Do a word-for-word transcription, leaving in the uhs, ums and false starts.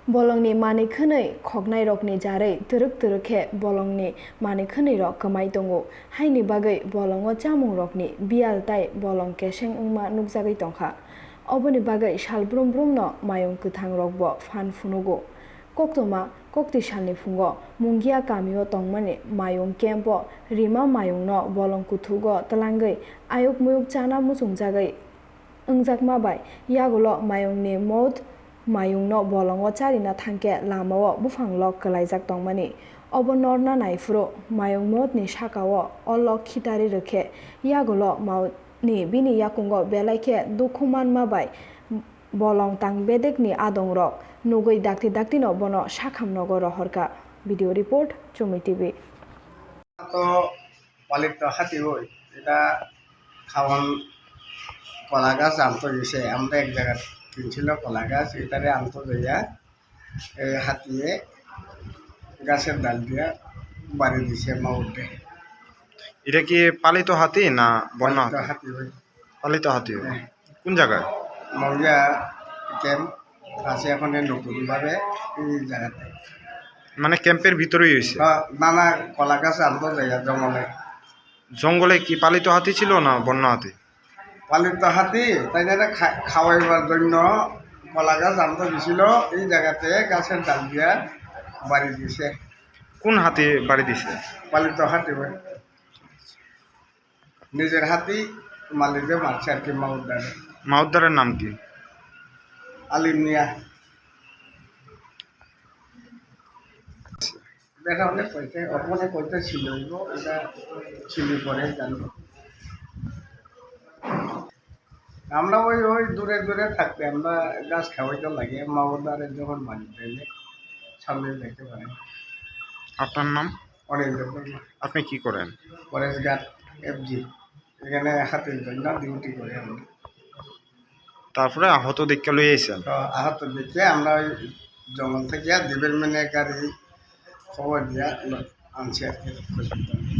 Bolongni manwi khwnwi khoknairokni jarwi twrwk twrwk khe bolongni manwi khwnwirok kwmai tongo. Haini bagwi bolongo chamungrokni biyal tai bolong keseng wngma nukjagwi tongkha. Oboni bagwi sal brum brumno mayung kwthangrokbo phan phunugo. Koktwma koktwi salni phungo Mungia kamio tongmani mayung camp-o rima mayungno bolong kuthugo twlangwi ayuk muyuk chana muchungjagwi wngjakma bai yagulo mayungni mouth mayungno bolongo charina thangkhe lamao buphang lok kwlaijak tongmani. Obo norna naiphuru mayung mouthni sakao o lok khitari rwkhe yagulo mouthni bini yakungo belai khe dukhu manma bai bolong tang bedekni adongrok nugwi dakti daktino bono sakham nogo rohorkha. Video report, Chumui T V. তো পালিত হাতি ওই, এটা খাওয়ান কলা গাছ আনতো গেছে। আমরা এক জায়গা কিনছিল কলা গাছ, এটারে আনতো যাইয়া এই হাতিয়ে গাছের ডাল দিয়া বাড়ি দিছে মাউতে। এটা কি পালিত হাতি না বন্য পালিত হাতি? হাতি ওই। পালিত হাতি ওই। হ্যাঁ। কোন জায়গায়? মৌজা ক্যাম্প আছে, এখন এই নতুনভাবে এই জায়গাতে। মানে ক্যাম্পের ভিতরেই হয়েছে? হ্যাঁ, না, না, কলা গাছ আনতো যাইয়া জঙ্গলে। জঙ্গলে কি পালিত হাতি ছিল না বন্য হাতি? পালিত হাতি, তাই জন্য খা-, খাওয়াইবার জন্য কলা গাছ আনতে গেছিল, এই জায়গাতে গাছের ডাল দিয়া বাড়ি দিছে। কোন হাতি বাড়ি দিছে? পালিত হাতি ভাই। নিজের হাতি মালিকে মারছে আর কি, মাউদ্দারে। মাউদ্দারের নাম কি? আলিম মিয়া। দেখা অনেক কইতে, অনেক কইতে ছিল, এটা ছিল পরে জানো। আমরা ওই, ওই দূরে দূরে থাকতে আমরা গাছ খাওয়াইতে লাগে, মাউদ্দারে যখন বাড়ি যাইলে সামনে যাইতে পারে। আপনার নাম? অনিন্দ্র বর্মা। আপনি কি করেন? Forest guard, FG. এখানে হাতির জন্য ডিউটি করে আমরা। তারপরে আহত দেখে লই আইছেন? তো আহত দেখে আমরা ওই জঙ্গল থেকে ডিপার্টমেন্টের গাড়ি খবর দিয়ে আনছি আর কি হসপিটালে।